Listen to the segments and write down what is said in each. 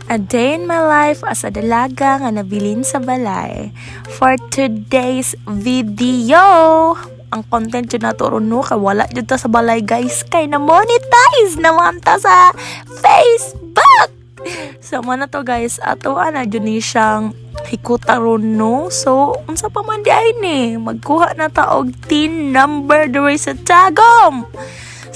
A day in my life as a dalaga nga nabilin sa balay. For today's video, ang content jud nato ron, no, kay wala jud ta sa balay, guys, kay na monetize naman ta sa Facebook. So mao na to, guys, ato ana jud ni siyang hikuta ron, no. So unsa pa man diay ni, magkuha na ta og TIN number diri sa Tagum.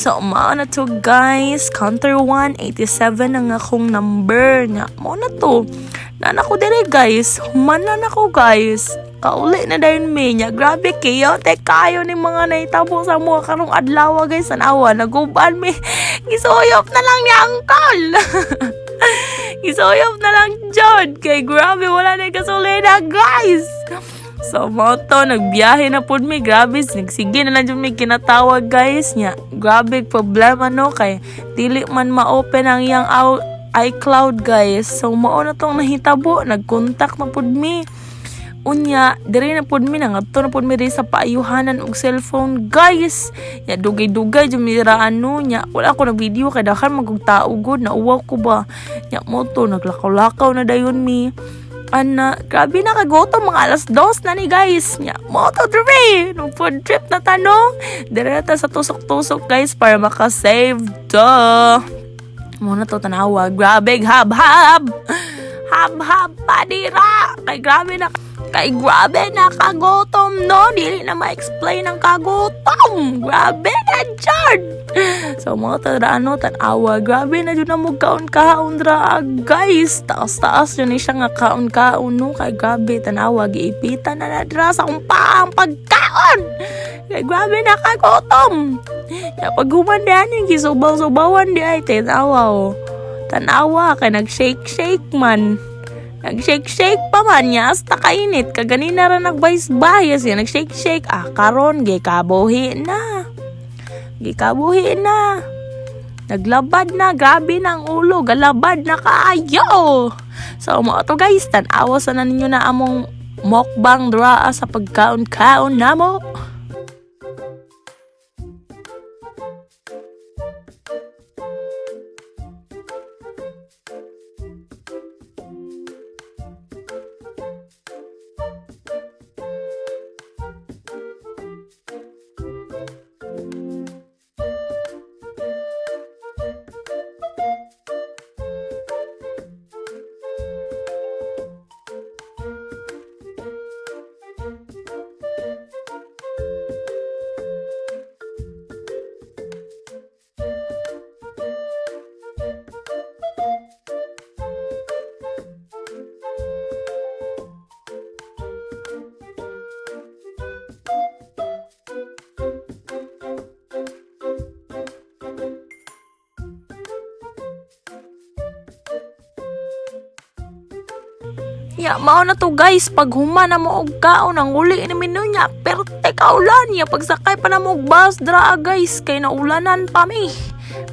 So, mao na to, guys. Counter 1, 87 ang akong number niya. Mao na to. Naa na ko dire, guys. Human na ko, guys. Kauli na dayon mi niya. Grabe, chaotic kayo ni mga nahitabo sa mga karong adlaw, guys. Tanawa, naguban mi. Gisuyop na lang ni Uncle. Gisuyop na lang jud. Kay grabe, wala na gasolina, guys. So, mao to, nagbiyahe na pud mi, grabe, nagsige na lang jud mi kinatawag, guys, nya. Grabe, problema, no, kay dili man ma-open ang iyang iCloud, guys. So, mao na tong nahitabo, nagkontak na pud mi. Unya, diri na pud mi, nangadto na pud mi diri sa paayuhanan og cellphone, guys. Nya, dugay-dugay, jud mi ra ano, nya, wala ko nag-video kay daghan man kog tao gud, nauwaw ko ba. Nya, mao to, naglakaw-lakaw na dayon mi. Ana, grabe na kagutom, mga alas 2 na ni, guys. Nya, mao to diri. Nung food trip na tanong. Dire ta sa tusok-tusok, guys, para makasave. Duh. Mao na to, tanawa. Grabe, hab-hab. Hab-hab pa dira. Kay grabe na kagutom, no? Dili na ma-explain ang kagutom. Grabe na jud. So mao to ano, tanawa. Grabe na jud na mo kaon kaon ra, guys. Taas-taas jud ni siya nga kaon-kaon, no, kay grabe, tanawa, giipitan na na dira sa akong paang pagkaon. Kay grabe na kagutom. Ya, pag human di ani gisubaw-subawan di ay, tanawa oh. Tanawa kay nag-shake-shake man. Nag-shake-shake pa man niya hasta kainit. Kaganina ra nagbayas-bayas niya. Nag-shake-shake. Ah, karon gikabuhi na. Gikabuhi na. Naglabad na. Grabe na ang ulo. Galabad na kaayo. So, mao to, guys. Tanawa sa na ninyo na among mukbang dra sa pagkaon-kaon namo. Ya, mao na to, guys. Pag human na mo og kaon, ang uli ni menu niya, perte kaulan niya. Pagsakay pa na mo og bus dra, guys, kay naulanan pa mi.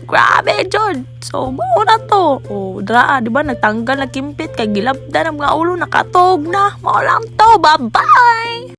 Grabe, jud. So, mao na to. Oh, dra, di ba nagtanggal na kimpit kay gilabdan ang mga ulo, nakatog na. Mao lang to. Bye-bye!